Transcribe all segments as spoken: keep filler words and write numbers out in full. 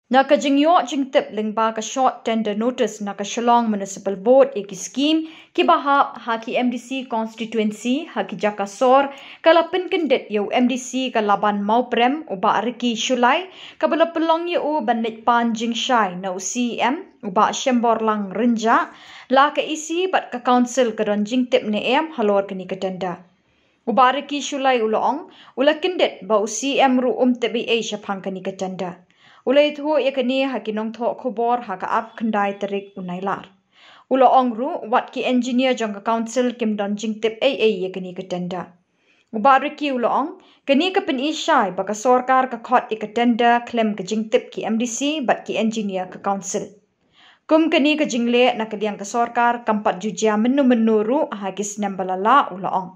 Na ka jingïoh jingtip lyngba ka short tender notice na ka Shillong Municipal Board ïa ki skim kiba hap ha ki M D C constituency ha ki jaka sor, ka la pynkyndit ïa u M D C ka Laban Mawprem, u Bah Ricky Shullai, kaba la pynlong ïa u ban leit pan jingshai na u C E M, u Bah Shemborlang Rynjah, la ka E C bad ka council ka don jingtip ne em halor kane ka tender. U Bah Ricky Shullai u la ong, u la kyndit ba u C E M ruh um tip ei ei shaphang kane ka tender. U la ïathuh ïa kane ha ki nongthoh khubor ha ka arphew khyndai tarik u Nailar. U la ong ruh, wat ki engineer jong ka council kim don jingtip ei ei ïa kane ka tender. U Bah Ricky u la ong, kane ka pyni shai ba ka sorkar ka khot ïa ka tender khlem ka jingtip ki M D C bad ki engineer ka council. Kum kane ka jingleh na ka liang ka sorkar kam pat ju jia mynno mynno ruh ha ki snem ba la lah, u la ong.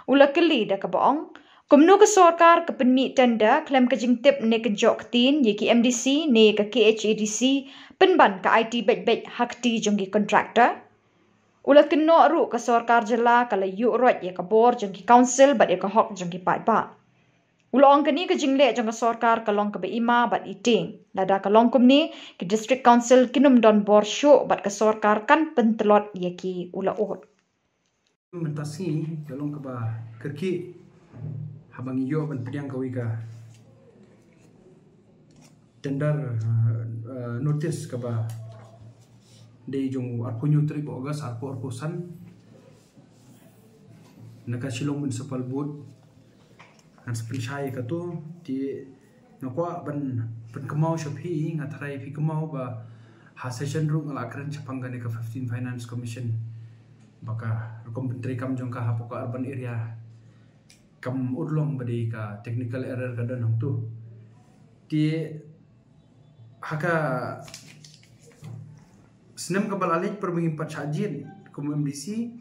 U la kylli da kaba ong, kumno ka sorkar ka pynmih tender khlem ka jingtip ne kynjoh ktien ïa ki M D C ne ka K H A D C, pynban ka aiti beit beit ha kti jong ki contractor? U la kynnoh ruh ka sorkar jylla ka la ïuh roit ïa ka bor jong ki council bad ïa ka hok jong ki paidbah. U la ong, kane ka jingleh jong ka sorkar ka long kaba ima bad itieng. Lada ka long kumne, ki district council kin ym don bor shuh bad ka sorkar kan pyntlot ïa ki, u la ong. Mynta sngi ka long kaba kyrkieh haba ngi ïoh ban pdiang kawei ka tender, uh, uh, notice kaba dei jong u arphew hynñiew tarik August arphew arphew san na ka Shillong Municipal Board. Ngan sa pynshai ïa kato, te nga kwah ban pynkynmaw sha phi, nga tharai phi kynmaw ba ha session ruh nga la kren shaphang kane ka fifteen Finance Commission, ba ka rukom pyntreikam jong ka hapoh ka urban area kam urlong ba dei ka technical error ka don hangto. Te ha ka snem kaba la leit, por ba ngim pat shah jied kum M D C,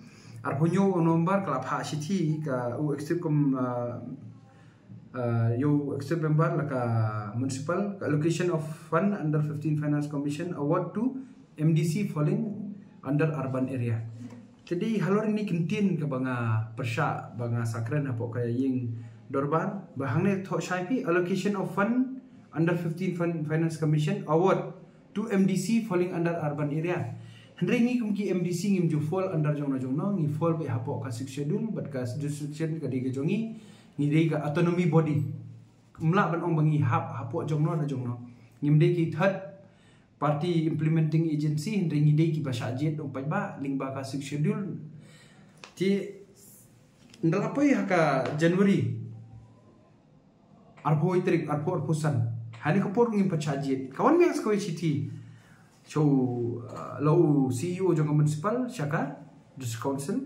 arphew hynñiew November ka la phah shithi ka u executive kum, uh, uh, ïa u executive member la ka municipal, ka allocation of fund under fifteen Finance Commission award to M D C falling under urban area. Te dei halor kane ka ktien kaba nga pyrshah ba nga sa kren hapoh ka ïing dorbar, ba hangne thoh shai phi, allocation of fund under fifteen Fin-, Finance Commission award to M D C falling under urban area. Hynrei ngi kum ki M D C ngim ju fall under jongno jongno, ngi fall beit hapoh ka Sixth Schedule, bad ka Sixth Schedule ka dei ka jong ngi, ngi dei ka autonomy body. Ym lah ban ong ba ngi hap hapoh jongno da jongno. Ngim dei ki third party implementing agency, hynrei ngi dei kiba shah jied, ong paidbah, lyngba ka Sixth Schedule. Te ynda la poi ha ka January arphew tarik, arphew, arphew san, ha kane ka por ngim pat shah jied, ka wan biang sa kawei shithi sha u, uh, la u C E O jong ka municipal sha ka District Council.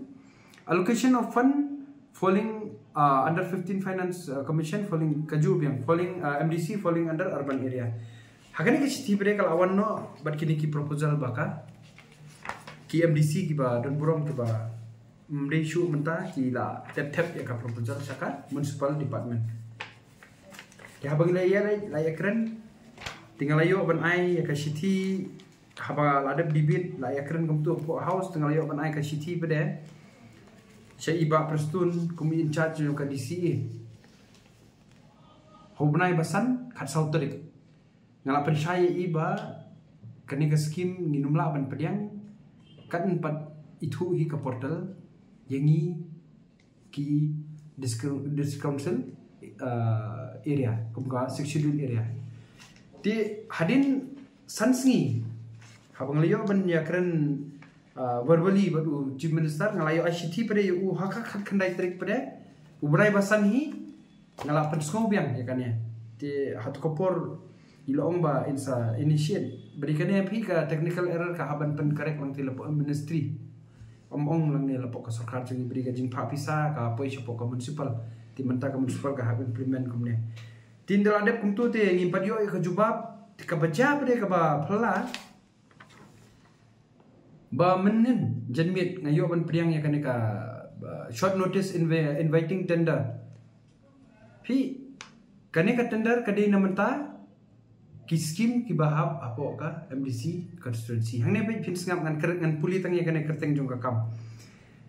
Allocation of fund falling, uh, under fifteen Finance, uh, Commission falling, kajuh biang, falling, uh, M D C falling under urban area. Ha kane ka shithi pat ka la wan noh bad kine ki proposal ba ka ki M D C kiba don burom, kiba ym dei shuh mynta, ki la tep tep ïa ka proposal sha ka municipal department. Te haba ngi la ïa, la ïa kren, te nga la ïoh ban ai ïa ka shithi, haba la dep debate, la ïa kren kumto hapoh House, te nga la ïoh ban ai ka shithi pat sha i Bah Prestone kum i in charge jong ka D C A. Ha u bnai ba san, khatsaw tarik, nga la pynshai ïa i ba kane ka skim ngin ym lah ban pdiang katba ym pat ithuh hi ka portal ïa ngi ki District, District Council, uh, area, kum ka Sixth Schedule area. Te hadien san sngi, haba nga la ïoh ban ïa kren, uh, verbally bad u Chief Minister, nga la ïoh ai shithi pat ïa u ha ka khatkhyndai tarik pat, u bnai ba san hi, nga la pynsngew biang ïa kane. Te ha kato ka por i la ong ba in sa initiate. Bad ïa kane phi, ka technical error ka hap ban pyncorrect lang te la poi ministry. Ym ong lang ne la poi ka sorkar jong ngi, bad ïa ka jingphah pisa ka poi shapoh ka municipal. Te mynta ka municipal ka hap implement kumne. Te ynda la dep kumto te ngim pat ïoh ïa ka jubab, te kaba jia pat kaba phylla. Ba mynhynnin janmiet nga ïoh ban pdiang ïa kane ka, uh, short notice invi-, inviting tender. Phi, kane ka tender ka dei na mynta ki skim kiba hap hapoh ka M D C constituency. Hangne peit, phin sngap, ngan kyrteng, ngan pule tang ïa kane ka kyrteng jong ka kam.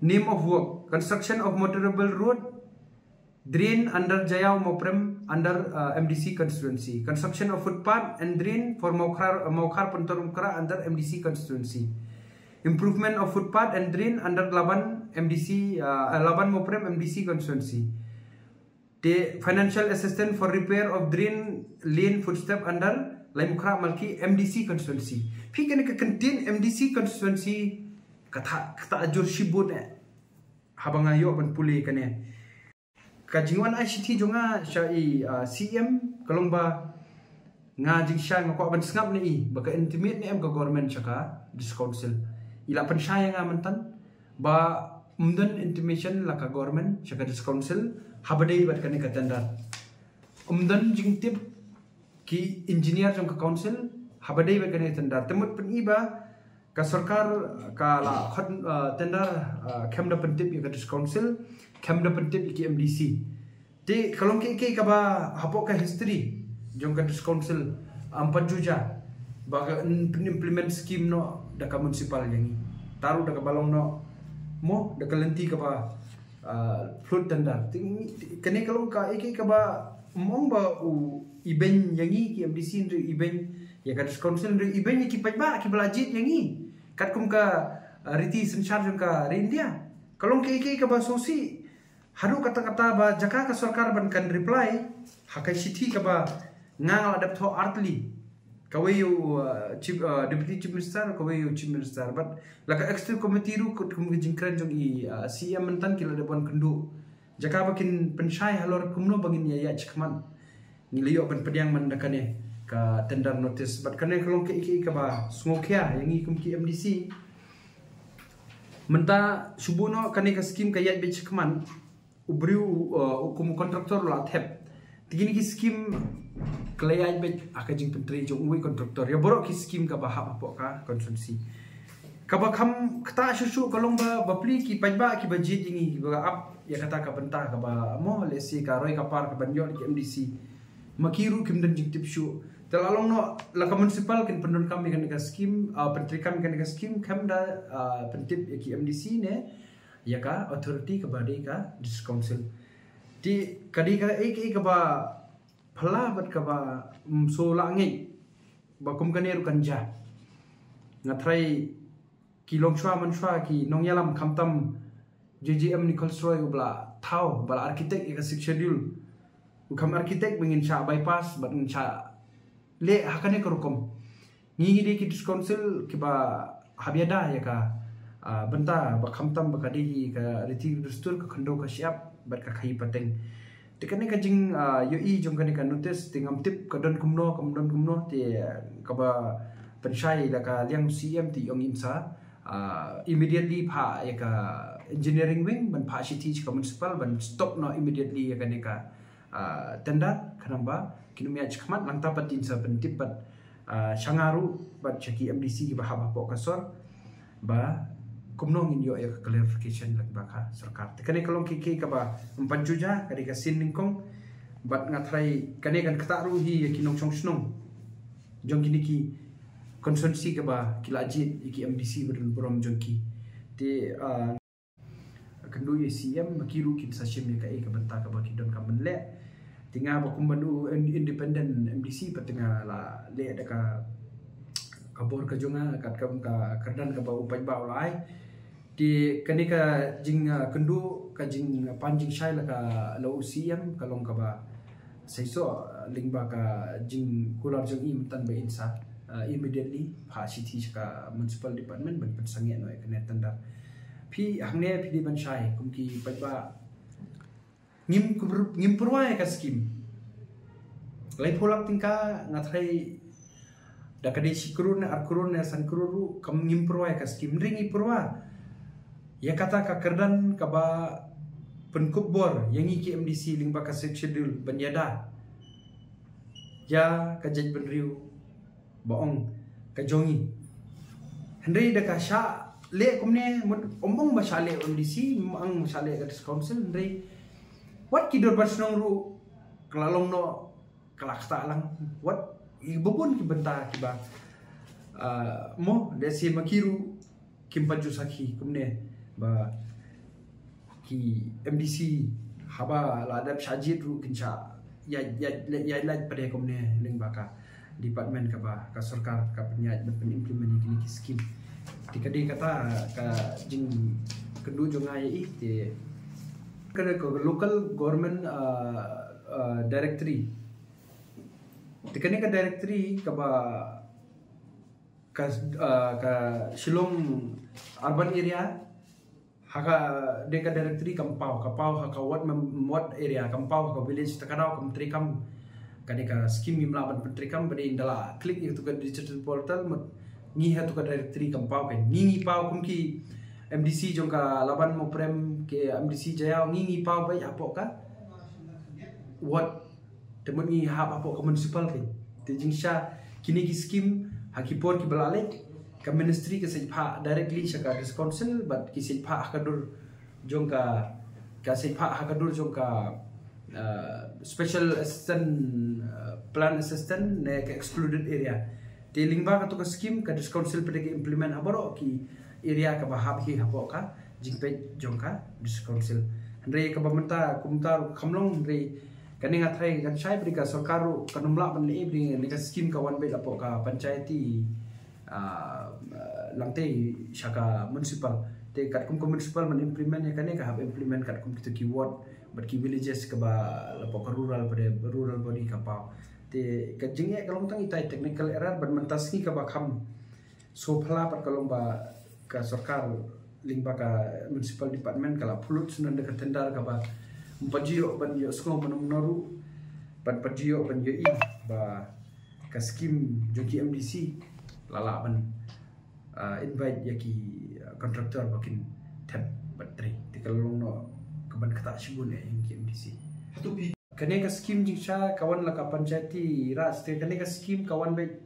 Name of work, construction of motorable road, Drain under Jaiaw Mawprem under uh, M D C constituency. Construction of footpath and drain for Mawkhar, Mawkhar Pynthorumkhrah under M D C constituency. Improvement of footpath and drain under Laban M D C, uh, uh, Laban Mawprem M D C constituency. The financial assistance for repair of drain lane footstep under Laitumkhrah Malki M D C constituency. Phi kane ka kyntien M D C constituency ka tah, ka tah jur shibun eh. Haba nga ïoh ban pule kane. Ka jingwan ai shithi jong nga sha i, uh, C M ka long ba nga jingshai nga kwah ban sngap na i ba ka intimate ne em ka government sha ka District Council. I la pynshai ïa nga myntan ba ym don intimation la ka government sha ka District Council haba dei bad kane ka tender. Ym don jingtip ki engineer jong ka council haba dei bad kane ka tender. Te mut pyn-i ba ka sorkar ka la khot, uh, tender, uh, khlem da pyntip ïa ka District Council, khlem da pyntip ïa ki M D C. Te ka long kaei kaei kaba hapoh ka history jong ka District Council ym pat ju jia ba ka im-, implement scheme noh da ka municipal ïa ngi. Tang ruh da kaba long noh mo da ka lynti kaba, uh, flood tender. Te ngi, kane ka long kaei kaei kaba ym ong ba u ibeiñ ïa ngi ki M D C hynrei ibeiñ ïa ka District Council hynrei ibeiñ ïa ki paidbah kiba la jied ïa ngi. Katkum ka, uh, riti synshar jong ka ri India. Ka long kaei kaei kaba sngewsih. Haduh katta katta ba jaka ka sorkar ban kan reply ha ka shithi kaba nga la dep thoh artylli. Kawei u, uh, chief, uh, deputy chief minister, kawei u chief minister. But la ka executive committee ruh kum ka jingkren jong i, uh, C M myntan ki la dep wan kynduh jaka ba kin pynshai halor kumno ba ngin ïa ïaid shakhmat. Ngi la ïoh ban pdiang man da kane ka tender notice. Bad kane ka long kaei kaei kaba sngewkhia ïa ngi kum ki M D C. Mynta shu buh noh kane ka scheme ka ïaid beit shakhmat. U briew, uh, u kum u contractor la thep. Te kine ki scheme ka la ïaid beit ha ka jingpyntrei jong uwei contractor. Ïa baroh ki scheme kaba hap hapoh ka constituency. Kaba kham ktah shuh shuh ka long ba, bapli ki paidbah kiba jied ïa ngi kiba ap ïa kata ka bynta kaba mo lehse ka roi ka par kaban ïoh da ki M D C. Ma ki ruh kim don jingtip shuh. Te la long noh la ka municipal kin pyndonkam ïa kane ka scheme, ah, pyntreikam ïa kane ka scheme khlem da, ah, pyntip ïa ki M D C ne ïa ka authority kaba dei ka District Council. Te ka dei kaei kaei kaba phylla bad kaba, mm, shu la ngeit ba kum kane ruh kan jia. Nga tharai ki longshuwa manshuwa ki nongïalam khamtam J J M Nichols Roy uba la thaw, ba la architect ïa ka Sixth Schedule. U kham architect ba ngin shah bypass bad ngin shah leh ha kane ka rukom. Ngi ngi dei ki District Council kiba hap ïada ïa ka, ah, bynta ba khamtam ba ka dei hi ka riti dustur, ka khyndew ka shyiap bad ka khaïi pateng. Te kane ka jing, ah, ïohi jong kane ka notice te ngam tip ka don kumno, kam don kumno, te kaba pynshai la ka liang C M te ong in sa, ah, immediately phah ïa ka engineering wing ban phah shithi sha ka municipal ban stop noh immediately ïa kane ka, ah, tender, khnang ba kin ym ïaid shakhmat. Nangta pat in sa pyntip pat, ah, sha nga ruh bad sha ki M D C kiba hap hapoh ka sor ba kumno ngin ïoh ïa ka clarification lyngba ka sorkar. Te kane ka long kaei kaei kaba ym pat ju jia, ka dei ka sien nyngkong. Bad nga tharai kane kan ktah ruh hi ïa ki nongshong shnong jong kine ki constituency kaba ki la jied ïa ki M D C ba don burom jong ki. Te, ah, kynduh ïa C M ma ki ruh kin sa shim ïa kaei ka bynta kaba ki donkam ban leh. Te nga ba kum ban u in-, independent M D C pat te nga la leh da ka, ka bor ka jong nga katkam ka kyrdan kaba u paidbah u la ai. Te kane ka jing, ah, kynduh, ka jingpan jingshai la ka, la u C M ka long kaba shisha, ah, lyngba ka jingkular jong i mynta ba in sa, ah, immediately phah shithi sha ka municipal department ban pynsangeh noh ïa kane tender. Phi hangne phi dei ban shai kum ki paidbah. Ngim kur-, ngim pyrwa ïa ka skim. Laiphew lak tyngka nga tharai da ka dei shi krur ne ar krur ne san krur ruh kam ngim pyrwa ïa ka skim. Hynrei ngi pyrwa ïa kata ka kyrdan kaba pynkup bor ïa ngi ki M D C lyngba ka Sixth Schedule ban ïada ïa ka jaitbynriew ba ong ka jong ngi. Hynrei da ka shah leh kumne, mut ym ong ba shah leh M D C, ym ong ba shah leh ka District Council, hynrei wat ki dorbar shnong ruh ka la long noh, ka la ktah lang, wat i babun ki bynta kiba, ah, mo, lehse ma ki ruh kim pat ju sakhi kumne ba ki M D C Haba la dep shah jied ruh kin shah ïaid, ïaid, ïaid, ïaid pat de kumne lyngba ka department kaba ka sorkar ka pynïaid ban pyn-implement ïa kine ki skim. Te ka dei kata ka jingkynduh jong nga ïa i te ka dei ka local government, uh, uh, directory. Te kane ka directory kaba ka, uh, ka Shillong urban area, ha ka dei ka directory kam paw, ka paw ha ka ward mem-, ward area, kam paw ha ka village. Te ka daw kam treikam, ka dei ka skim ngim lah ban pyntreikam. Ba dei ynda la click ïa tu ka digital portal, mut ngi ha tu ka directory kam paw. Kan ngi, ngi paw kum ki M D C jong ka Laban Mawprem, ki M D C Jaïaw, ngi, ngi paw beit hapoh ka ward. Te mut ngi hap hapoh ka municipal. Kan te jingshisha kine ki skim ha ki por kiba la leit, ka ministry ka sait phah directly sha ka district council, bad ki sait phah ha ka dur jong ka, ka sait phah ha ka dur jong ka, uh, special assistant, uh, plan assistant ne ka excluded area. Te lyngba katu ka skim ka district council pat de ka implement ha baroh ki area kaba hap hi hapoh ka jingpeit jong ka district council. Hynrei kaba mynta kumta ruh kam long, hynrei kane nga tharai kan shai, ba dei ka sorkar ruh kan ym lah ban leh ei, ba dei kane ka skim ka wan beit hapoh ka panchayati, ah, ah, lane sha ka municipal. Te katkum ka municipal ban implement ïa kane, ka hap implement katkum kita ki ward bad ki villages kaba la hapoh ka rural, bad rural body ka paw. Te ka jingeh ka long tang itai technical error, bad mynta sngi kaba kham sngewphylla pat ka long ba ka sorkar lyngba ka municipal department ka la pynlut shuh na ka tender kaba ym pat ju ïoh ban ïohsngew mynno mynno ruh, ban pat ju ïoh ban ïohi ba ka skim jong ki M D C la lah ban, ah, invite ïa ki, ah, contractor ba kin thep bad trei. Te ka long noh kaban ktah shibun ïa ki M D C. Hato phi Kane ka skim jingshisha ka wan la ka panchayati raj, te kane ka skim ka wan beit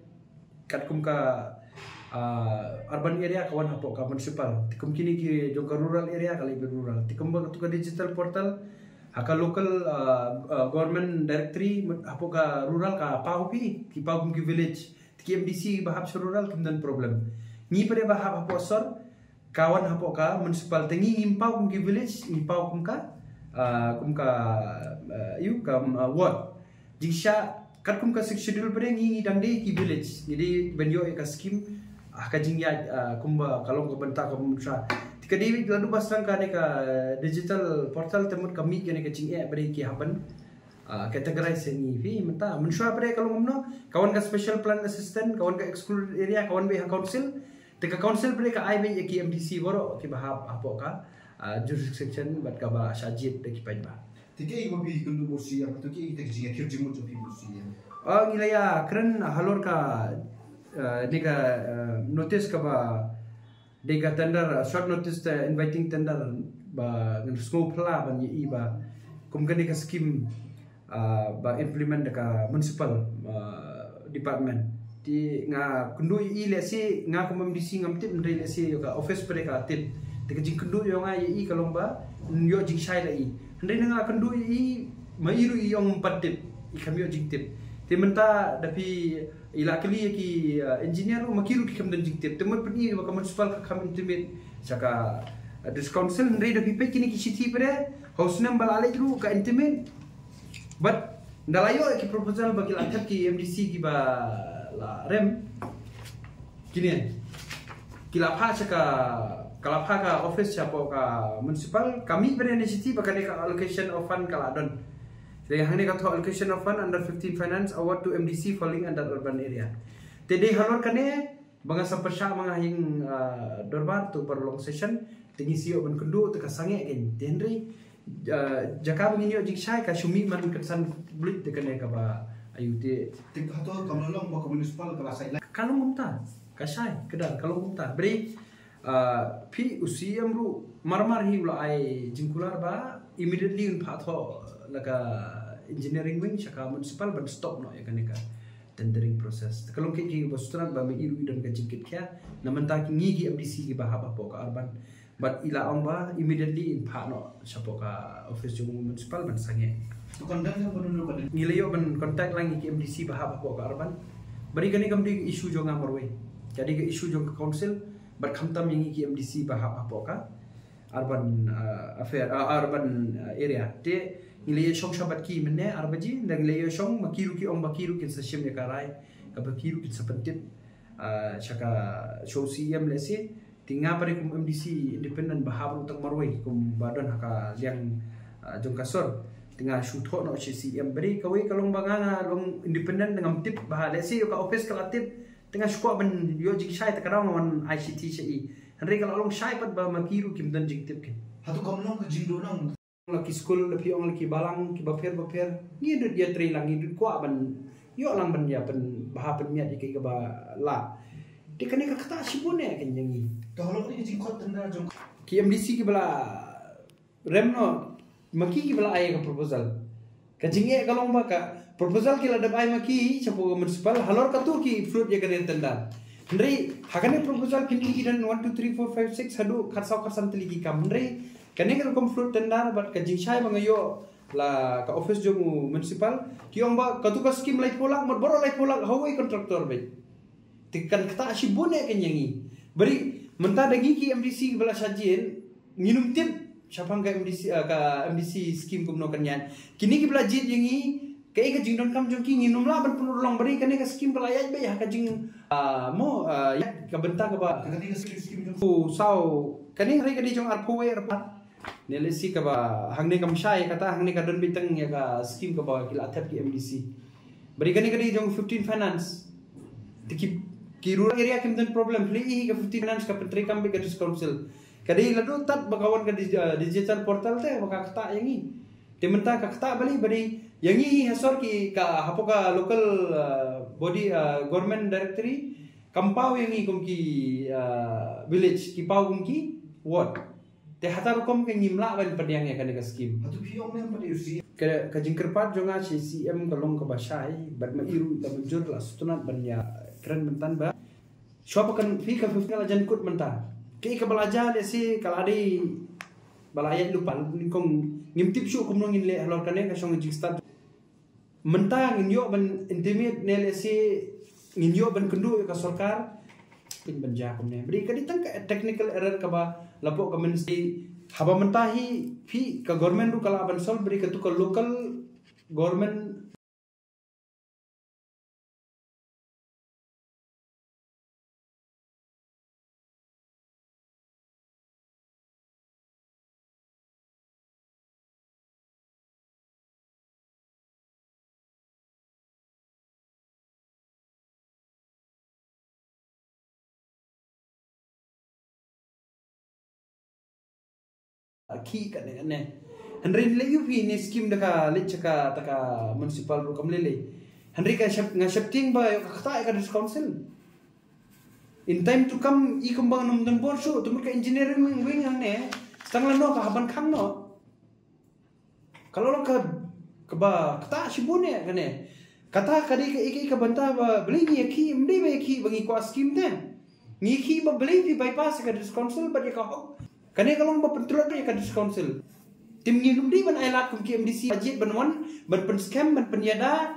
katkum ka, ah, urban area ka wan hapoh ka municipal. Te kum kine ki jong ka rural area ka leit beit rural. Te kumba katu ka digital portal ha ka local, ah, ah, government directory mut hapoh ka rural ka paw hi, ki paw kum ki village. Te ki M D C ba hap sha rural kim don problem. Ngi pat de ba hap hapoh sor, ka wan hapoh ka municipal, te ngi ngim paw kum ki village, ngi paw kum ka, ah, kum ka, ah, ïa ka, ah, ward. Jingshisha katkum ka Sixth Schedule pat de ngi, ngi dang dei ki village, ngi dei ban ïoh ïa ka skim, ah, ka jingïaid, ah, kumba ka long ka bynta kaba mynta. Te ka dei la dei ba sdang kane ka digital portal te mut ka mih kane ka jingeh ba dei ki hap ban, ah, categorize ïa ngi. Phi mynta mynshuwa pat de ka long kumno, ka wan ka special plan assistant, ka wan ka excluded area, ka wan beit ha council. Te ka council pat de ka ai beit ïa ki M D C baroh kiba hap hapoh ka, ah, jurisdiction bad kaba shah jied da ki paidbah. Te kiei ba phi kynduh bunsien, to kiei te ka jingïakhih jingmut jong phi bunsien? Ah, ngi la ïakren halor ka, ah, dei ka, ah, notice kaba dei ka tender, ah, short notice te inviting tender ba ngan sngewphylla ban ïohi ba kum kane ka skim, ah, ba implement da ka municipal, ah, department. Te nga kynduh ïa i lehse nga kum M D C ngam tip, hynrei lehse ïa ka office pat de ka tip. Te ka jingkynduh ïa nga ïa i ka long ba ïoh jingshai la i. Hynrei nga kynduh ïa i ma i ruh i ong ym pat tip, i kham ïoh jingtip. Te mynta da phi i la kylli ïa ki, ah, engineer ruh ma ki ruh ki kham don jingtip. Te mut pyni ba ka municipal ka kham intimate sha ka, ah, district council, hynrei da phi peit kine ki shithi pat de ha u snem ba la leit ruh ka intimate. Bad ynda la ïoh ki proposal ba ki la thep ki M D C kiba la rem, kine ki la phah sha ka, ka la phah ka office shapoh ka municipal, ka mih pat de na shithi ba kane ka allocation of fund ka la don. Te hangne ka thoh allocation of fund under fifteen finance award to M D C falling under urban area. Te dei halor kane ba nga sa pyrshah ma nga ha ïing, ah, dorbar to ba long session, te ngi shu ïoh ban kynduh te ka sangeh kein. Te hynrei, ah, jaka ba ngin ïoh jingshai ka shu mih man kynsan bluit te kane kaba ayu te. Te hato kam long ba ka municipal ka la shai? Ka long kumta, ka shai, kdar, ka long kumta. Hynrei, ah, phi u C M ruh mar mar hi u la ai jingkular ba immediately un phah thoh na ka engineering wing sha ka municipal ban stop noh ïa kane ka tendering process. Te ka long kit kiba sngewtynnat ba ma i ruh i don ka jingkitkhia na mynta ki ngi ki M D C kiba hap hapoh ka urban. Bad i la ong ba immediately in phah noh shapoh ka office jong u municipal ban sangeh. To kan dang ban dulu ka dang. Ngi la ïoh ban contact lang ïa ki M D C ba hap hapoh ka urban. Bad ïa kane kam dei ka issue jong nga marwei. Ka dei ka issue jong ka council bad khamtam ïa ngi ki M D C ba hap hapoh ka urban, uh, affair, uh, urban, uh, area. Te ngi la ïa shong sha bad ki mynne ar baje, nda ngi la ïa shong, ma ki ruh ki ong ba ki ruh kin sa shim ïa ka rai kaba ki ruh kin sa pyntip, uh, sha ka, sha u C E M lehse. Te nga pat kum M D C independent ba hap ruh tang marwei kum ba don ha ka liang, uh, jong ka sor. Te nga shu thoh noh sha C E M. Bad kawei ka long ba nga, nga long independent, ngam tip ba lehse ïoh ka office ka la tip. Te nga shu kwah ban ïoh jingshai, te ka daw nga wan ai shithi sha i. Hynrei ka la long shai pat ba ma ki ruh kim don jingtip ki. Hato kam long ka jingduhnong? La ki skul, la phi ong la ki balang kiba pher ba pher, ngi dut ïatrei lang, ngi dut kwah ban ïoh lang ban ïa pyn, bha pynmiat ïa kaei kaba lah. Te kane ka ktah shibun eh ka ïa ngi. To halor ka jingkhot tender jong ki M D C kiba la rem noh, ma ki kiba la ai ka proposal. Ka jingeh ka long ba ka proposal ki la dep ai ma ki shapoh ka municipal, halor katu ki float ïa kane tender. Hynrei ha kane proposal phin i ki don one, two, three, four, five, six, haduh khatsaw khatsan tylli ki kam. Hynrei kane ka rukom float tender bad ka jingshai ba nga ïoh la ka office jong u municipal, ki ong ba katu ka scheme laiphew lak, mut baroh laiphew lak ha uwei contractor beit. Te kan ktah shibun eh ka ïa ngi. Bad mynta da ngi ki M D C kiba la shah jied, ngim tip shaphang ka M D C, eh, ka M D C scheme kumno kan ïaid. Kine kiba la jied ïa ngi, kaei ka jingdonkam jong ki, ngim lah ban pynurlong. Bad kane ka scheme ka la ïaid beit ha ka jing, ah, mo, ah, ïaid ka bynta kaba, ka kane ka scheme, scheme jong u saw, kane hynrei ka dei jong arphew wei arphew. Ne lehse kaba hangne kam shai kata, hangne ka don beit tang ïa ka scheme kaba ki la thep ki M D C. Bad kane ka dei jong fifteen finance. Te ki, ki rural area kim don problem, phi i ka fifteen finance ka pyntreikam beit ka district council. Ka dei la dut tad ba ka wan ka di-, uh, digital portal te ba ka ktah ïa ngi. Te mynta ka ktah balei, bad ïa ngi ha sor ki ka hapoh ka local, uh, body, uh, government directory kam paw ïa ngi kum ki, uh, village, ki paw kum ki ward. Te hata rukom ka ngim lah ban pdiang ïa kane ka scheme. Hato phi ong ne em pat ïa u C E M? Ka, ka jingkyrpad jong nga sha C E M ka long kaba shai, bad ma i ruh la mynjur, la sngewtynnat ban ïa kren mynta ba shuwa ba kan phi ka fifteen la jan kut mynta. Kaei kaba la jia lehse ka la dei ba la ïaid lypa, nyngkong ngim tip shuh kumno ngin leh halor kane, ka shong jingstad. Mynta ngin ïoh ban intimate ne lehse ngin ïoh ban kynduh ïa ka sorkar. Phin ban jia kumne. Bad ka dei tang ka technical error kaba la pok ka ministry. Haba mynta hi phi ka government ruh ka lah ban solve, bad katu ka local government Ki kane kane. Hynrei lei ïa phi ne scheme da ka leit sha kata ka municipal ruh kam lei lei. Hynrei ka shep, nga sheptieng ba ïoh ka ktah ïa ka district council. In time to come i kumba ngam don bor shuh, te mut ka engineering wing, wing hangne, tang lano ka hap ban khang noh. Ka la long ka, kaba ktah shibun eh kane. Kata ka dei ka, ka, ka bynta ba balei ngi ïakhih, ym dei ba ïakhih ba ngi kwah scheme te. Ngi ïakhih ba balei phi bypass ïa ka district council bad ïa ka hok. Kane ka long ba pyntlot ïa ka district council. Te ngim dei ban ailad kum ki M D C, ba jied ban wan, ban pynskhem, ban pynïada.